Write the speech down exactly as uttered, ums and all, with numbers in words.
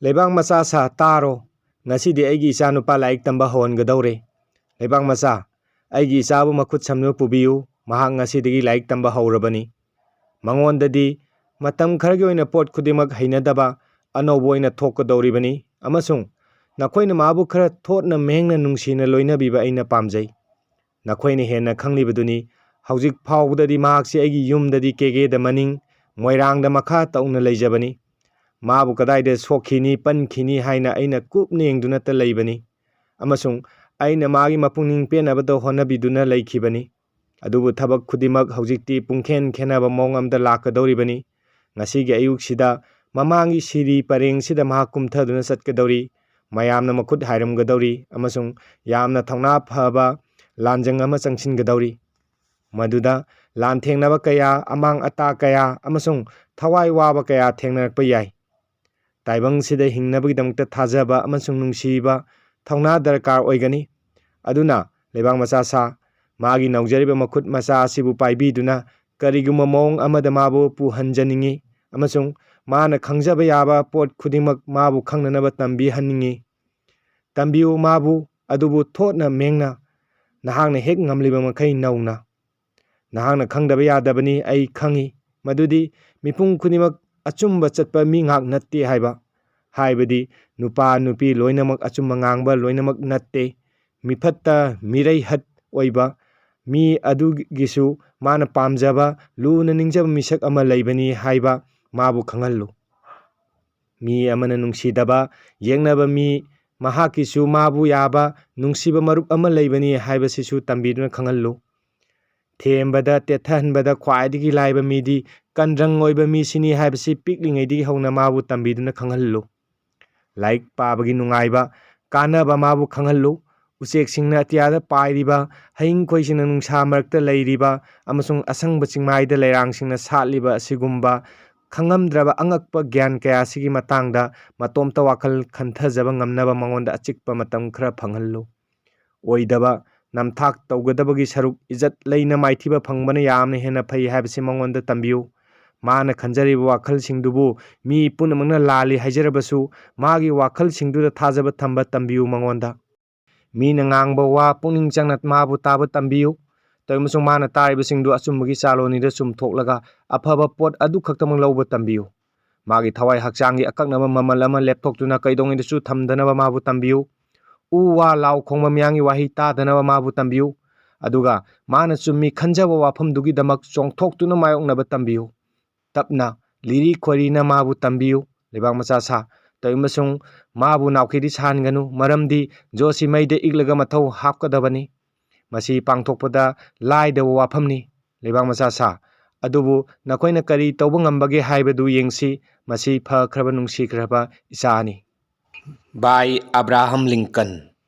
ꯂꯩꯕꯥꯛ ꯃꯆꯥ ꯁꯥ, ꯇꯥꯔꯣ꯫ ꯉꯁꯤꯗꯤ ꯑꯩꯒꯤ ꯏꯆꯥꯅꯨꯄꯥ ꯂꯥꯏꯔꯤꯛ ꯇꯝꯕ ꯍꯧꯍꯟꯒꯗꯧꯔꯦ꯫ ꯂꯩꯕꯥꯛ ꯃꯆꯥ, ꯑꯩꯒꯤ ꯏꯆꯥꯕꯨ ꯃꯈꯨꯠ ꯁꯝꯅ ꯄꯨꯕꯤꯌꯨ꯫ ꯃꯍꯥꯛ ꯉꯁꯤꯗꯒꯤ ꯂꯥꯏꯔꯤꯛ ꯇꯝꯕ ꯍꯧꯔꯕꯅꯤ꯫ ꯃꯉꯣꯟꯗꯗꯤ ꯃꯇꯝ ꯈꯔꯒꯤ ꯑꯣꯏꯅ ꯄꯣꯠ ꯈꯨꯗꯤꯡꯃꯛ ꯍꯩꯅꯗꯕ ꯑꯅꯧꯕ ꯑꯣꯏꯅ ꯊꯣꯛꯀꯗꯧꯔꯤꯕꯅꯤ, ꯑꯃꯁꯨꯡ ꯅꯈꯣꯏꯅ ꯃꯥꯕꯨ ꯈꯔ ꯊꯣꯠꯅ ꯃꯦꯡꯅ ꯅꯨꯡꯁꯤꯅ ꯂꯣꯏꯅꯕꯤꯕ ꯑꯩꯅ ꯄꯥꯝꯖꯩ꯫ ꯅꯈꯣꯏꯅ ꯍꯦꯟꯅ ꯈꯪꯂꯤꯕꯗꯨꯅꯤ, ꯍꯧꯖꯤꯛ ꯐꯥꯎꯕꯗꯗꯤ ꯃꯍꯥꯛꯁꯤ ꯑꯩꯒꯤ ꯌꯨꯝꯗꯗꯤ ꯀꯦꯒꯦꯗ ꯃꯅꯤꯡ, ꯃꯣꯏꯔꯥꯡꯗ ꯃꯈꯥ ꯇꯧꯅ ꯂꯩꯖꯕꯅꯤ꯫ ꯃꯥꯕꯨ ꯀꯗꯥꯏꯗ ꯁꯣꯛꯈꯤꯅꯤ, ꯄꯟꯈꯤꯅꯤ ꯍꯥꯏꯅ ꯑꯩꯅ ꯀꯨꯞꯅ ꯌꯦꯡꯗꯨꯅꯇ ꯂꯩꯕꯅꯤ, ꯑꯃꯁꯨꯡ ꯑꯩꯅ ꯃꯥꯒꯤ ꯃꯄꯨꯛꯅꯤꯡ ꯄꯦꯟꯅꯕꯗ ꯍꯣꯠꯅꯕꯤꯗꯨꯅ ꯂꯩꯈꯤꯕꯅꯤ꯫ ꯑꯗꯨꯕꯨ ꯊꯕꯛ ꯈꯨꯗꯤꯡꯃꯛ ꯍꯧꯖꯤꯛꯇꯤ ꯄꯨꯡꯈꯦꯟ ꯈꯦꯟꯅꯕ ꯃꯑꯣꯡ ꯑꯃꯗ ꯂꯥꯛꯀꯗꯧꯔꯤꯕꯅꯤ꯫ ꯉꯁꯤꯒꯤ ꯑꯌꯨꯛꯁꯤꯗ ꯃꯃꯥꯡꯒꯤ ꯁꯤꯔꯤ ꯄꯔꯦꯡꯁꯤꯗ ꯃꯍꯥꯛ ꯀꯨꯝꯊꯗꯨꯅ ꯆꯠꯀꯗꯧꯔꯤ꯫ ꯃꯌꯥꯝꯅ ꯃꯈꯨꯠ ꯍꯥꯏꯔꯝꯒꯗꯧꯔꯤ, ꯑꯃꯁꯨꯡ ꯌꯥꯝꯅ ꯊꯧꯅꯥ ꯐꯕ ꯂꯥꯟꯖꯪ ꯑꯃ ꯆꯪꯁꯤꯟꯒꯗꯧꯔꯤ꯫ ꯃꯗꯨꯗ ꯂꯥꯟꯊꯦꯡꯅꯕ ꯀꯌꯥ, ꯑꯃꯥꯡ ꯑꯇꯥ ꯀꯌꯥ, ꯑꯃꯁꯨꯡ ꯊꯋꯥꯏ ꯋꯥꯕ ꯀꯌꯥ ꯊꯦꯡꯅꯔꯛꯄ ꯌꯥꯏ꯫ ꯇꯥꯏꯕꯪꯁꯤꯗ ꯍꯤꯡꯅꯕꯒꯤꯗꯃꯛꯇ ꯊꯥꯖꯕ ꯑꯃꯁꯨꯡ ꯅꯨꯡꯁꯤꯕ ꯊꯧꯅꯥ ꯗꯔꯀꯥꯔ ꯑꯣꯏꯒꯅꯤ꯫ ꯑꯗꯨꯅ ꯂꯩꯕꯥꯛ ꯃꯆꯥ ꯁꯥ, ꯃꯥꯒꯤ ꯅꯧꯖꯔꯤꯕ ꯃꯈꯨꯠ ꯃꯆꯥ ꯑꯁꯤꯕꯨ ꯄꯥꯏꯕꯤꯗꯨꯅ ꯀꯔꯤꯒꯨꯝꯕ ꯃꯑꯣꯡ ꯑꯃꯗ ꯃꯥꯕꯨ ꯄꯨꯍꯟꯖꯅꯤꯡꯏ, ꯑꯃꯁꯨꯡ ꯃꯥꯅ ꯈꯪꯖꯕ ꯌꯥꯕ ꯄꯣꯠ ꯈꯨꯗꯤꯡꯃꯛ ꯃꯥꯕꯨ ꯈꯪꯅꯅꯕ ꯇꯝꯕꯤꯍꯟꯅꯤꯡꯏ꯫ ꯇꯝꯕꯤꯌꯨ ꯃꯥꯕꯨ, ꯑꯗꯨꯕꯨ ꯊꯣꯠꯅ ꯃꯦꯡꯅ, ꯅꯍꯥꯛꯅ ꯍꯦꯛ ꯉꯝꯂꯤꯕ ꯃꯈꯩ ꯅꯧꯅ꯫ ꯅꯍꯥꯛꯅ ꯈꯪꯗꯕ ꯌꯥꯗꯕꯅꯤ, ꯑꯩ ꯈꯪꯏ, ꯃꯗꯨꯗꯤ ꯃꯤꯄꯨꯝ ꯈꯨꯗꯤꯡꯃꯛ ꯑꯆꯨꯝꯕ ꯆꯠꯄ ꯃꯤ ꯉꯥꯛ ꯅꯠꯇꯦ ꯍꯥꯏꯕ꯫ ꯍꯥꯏꯕꯗꯤ ꯅꯨꯄꯥ ꯅꯨꯄꯤ ꯂꯣꯏꯅꯃꯛ ꯑꯆꯨꯝꯕ ꯉꯥꯡꯕ ꯂꯣꯏꯅꯃꯛ ꯅꯠꯇꯦ꯫ ꯃꯤꯐꯠꯇ ꯃꯤꯔꯩꯍꯠ ꯑꯣꯏꯕ ꯃꯤ ꯑꯗꯨꯒꯤꯁꯨ ꯃꯥꯅ ꯄꯥꯝꯖꯕ ꯂꯨꯅ ꯅꯤꯡꯖꯕ ꯃꯤꯁꯛ ꯑꯃ ꯂꯩꯕꯅꯤ ꯍꯥꯏꯕ ꯃꯥꯕꯨ ꯈꯪꯍꯜꯂꯨ꯫ ꯃꯤ ꯑꯃꯅ ꯅꯨꯡꯁꯤꯗꯕ, ꯌꯦꯛꯅꯕ ꯃꯤ, ꯃꯍꯥꯛꯀꯤꯁꯨ ꯃꯥꯕꯨ ꯌꯥꯕ ꯅꯨꯡꯁꯤꯕ ꯃꯔꯨꯞ ꯑꯃ ꯂꯩꯕꯅꯤ ꯍꯥꯏꯕꯁꯤꯁꯨ ꯇꯝꯕꯤꯗꯨꯅ ꯈꯪꯍꯜꯂꯨ꯫ ꯊꯦꯝꯕꯗ, ꯇꯦꯠꯊꯍꯟꯕꯗ ꯈ꯭ꯋꯥꯏꯗꯒꯤ ꯂꯥꯏꯕ ꯃꯤꯗꯤ ꯀꯟꯗ꯭ꯔꯪ ꯑꯣꯏꯕ ꯃꯤꯁꯤꯅꯤ ꯍꯥꯏꯕꯁꯤ ꯄꯤꯛꯂꯤꯉꯩꯗꯒꯤ ꯍꯧꯅ ꯃꯥꯕꯨ ꯇꯝꯕꯤꯗꯨꯅ ꯈꯪꯍꯜꯂꯨ꯫ ꯂꯥꯏꯔꯤꯛ ꯄꯥꯕꯒꯤ ꯅꯨꯡꯉꯥꯏꯕ, ꯀꯥꯟꯅꯕ ꯃꯥꯕꯨ ꯈꯪꯍꯜꯂꯨ꯫ ꯎꯆꯦꯛꯁꯤꯡꯅ ꯑꯇꯤꯌꯥꯗ ꯄꯥꯏꯔꯤꯕ, ꯍꯌꯤꯡ ꯈꯣꯏꯁꯤꯡꯅ ꯅꯨꯡꯁꯥ ꯃꯔꯛꯇ ꯂꯩꯔꯤꯕ, ꯑꯃꯁꯨꯡ ꯑꯁꯪꯕ ꯆꯤꯡꯃꯥꯏꯗ ꯂꯩꯔꯥꯡꯁꯤꯡꯅ ꯁꯥꯠꯂꯤꯕ ꯑꯁꯤꯒꯨꯝꯕ ꯈꯪꯉꯝꯗ꯭ꯔꯕ ꯑꯉꯛꯄ ꯒ꯭ꯌꯥꯟ ꯀꯌꯥꯁꯤꯒꯤ ꯃꯇꯥꯡꯗ ꯃꯇꯣꯝꯇ ꯋꯥꯈꯜ ꯈꯟꯊꯖꯕ ꯉꯝꯅꯕ ꯃꯉꯣꯟꯗ ꯑꯆꯤꯛꯄ ꯃꯇꯝ ꯈꯔ ꯐꯪꯍꯜꯂꯨ꯫ ꯑꯣꯏꯗꯕ ꯅꯝꯊꯥꯛ ꯇꯧꯒꯗꯕꯒꯤ ꯁꯔꯨꯛ ꯏꯖꯠ ꯂꯩꯅ ꯃꯥꯏꯊꯤꯕ ꯐꯪꯕꯅ ꯌꯥꯝꯅ ꯍꯦꯟꯅ ꯐꯩ ꯍꯥꯏꯕꯁꯤ ꯃꯉꯣꯟꯗ ꯇꯝꯕꯤꯌꯨ꯫ ꯃꯥꯅ ꯈꯟꯖꯔꯤꯕ ꯋꯥꯈꯜꯁꯤꯡꯗꯨꯕꯨ ꯃꯤ ꯄꯨꯝꯅꯃꯛꯅ ꯂꯥꯜꯂꯤ ꯍꯥꯏꯖꯔꯕꯁꯨ, ꯃꯥꯒꯤ ꯋꯥꯈꯜꯁꯤꯡꯗꯨꯗ ꯊꯥꯖꯕ ꯊꯝꯕ ꯇꯝꯕꯤꯌꯨ ꯃꯉꯣꯟꯗ꯫ ꯃꯤꯅ ꯉꯥꯡꯕ ꯋꯥ ꯄꯨꯛꯅꯤꯡ ꯆꯪꯅ ꯃꯥꯕꯨ ꯇꯥꯕ ꯇꯝꯕꯤꯌꯨ꯫ ꯇꯧꯏ ꯑꯃꯁꯨꯡ ꯃꯥꯅ ꯇꯥꯔꯤꯕꯁꯤꯡꯗꯨ ꯑꯆꯨꯝꯕꯒꯤ ꯆꯥꯂꯣꯅꯤꯗ ꯆꯨꯝꯊꯣꯛꯂꯒ ꯑꯐꯕ ꯄꯣꯠ ꯑꯗꯨ ꯈꯛꯇꯃꯛ ꯂꯧꯕ ꯇꯝꯕꯤꯌꯨ꯫ ꯃꯥꯒꯤ ꯊꯋꯥꯏ ꯍꯛꯆꯥꯡꯒꯤ ꯑꯀꯛꯅꯕ ꯃꯃꯜ ꯑꯃ ꯂꯦꯞꯊꯣꯛꯇꯨꯅ ꯀꯩꯗꯧꯉꯩꯗꯁꯨ ꯊꯝꯗꯅꯕ ꯃꯥꯕꯨ ꯇꯝꯕꯤꯌꯨ꯫ ꯎ ꯋꯥ ꯂꯥꯎ ꯈꯣꯡꯕ ꯃꯤꯌꯥꯝꯒꯤ ꯋꯥꯍꯩ ꯇꯥꯗꯅꯕ ꯃꯥꯕꯨ ꯇꯝꯕꯤꯌꯨ꯫ ꯑꯗꯨꯒ ꯃꯥꯅ ꯆꯨꯝꯃꯤ ꯈꯟꯖꯕ ꯋꯥꯐꯝꯗꯨꯒꯤꯗꯃꯛ ꯆꯣꯡꯊꯣꯛꯇꯨꯅ ꯃꯥꯌꯣꯛꯅꯕ ꯇꯝꯕꯤꯌꯨ꯫ ꯇꯞꯅ, ꯂꯤꯔꯤ ꯈꯣꯏꯔꯤꯅ ꯃꯥꯕꯨ ꯇꯝꯕꯤꯌꯨ꯫ ꯂꯩꯕꯥꯛ ꯃꯆꯥ ꯁꯥ, ꯇꯧꯏ ꯑꯃꯁꯨꯡ ꯃꯥꯕꯨ ꯅꯥꯎꯈꯤꯗꯤ ꯁꯥꯍꯟꯒꯅꯨ, ꯃꯔꯝꯗꯤ ꯖꯣꯁꯤ ꯃꯩꯗ ꯏꯛꯂꯒ ꯃꯊꯧ ꯍꯥꯞꯀꯗꯕꯅꯤ꯫ ꯃꯁꯤ ꯄꯥꯡꯊꯣꯛꯄꯗ ꯂꯥꯏꯗꯕ ꯋꯥꯐꯝꯅꯤ, ꯂꯩꯕꯥꯛ ꯃꯆꯥ ꯁꯥ꯫ ꯑꯗꯨꯕꯨ ꯅꯈꯣꯏꯅ ꯀꯔꯤ ꯇꯧꯕ ꯉꯝꯕꯒꯦ ꯍꯥꯏꯕꯗꯨ ꯌꯦꯡꯁꯤ, ꯃꯁꯤ ꯐꯈ꯭ꯔꯕ ꯅꯨꯡꯁꯤꯈ꯭ꯔꯕ ꯏꯆꯥꯅꯤ꯫ By Abraham Lincoln꯫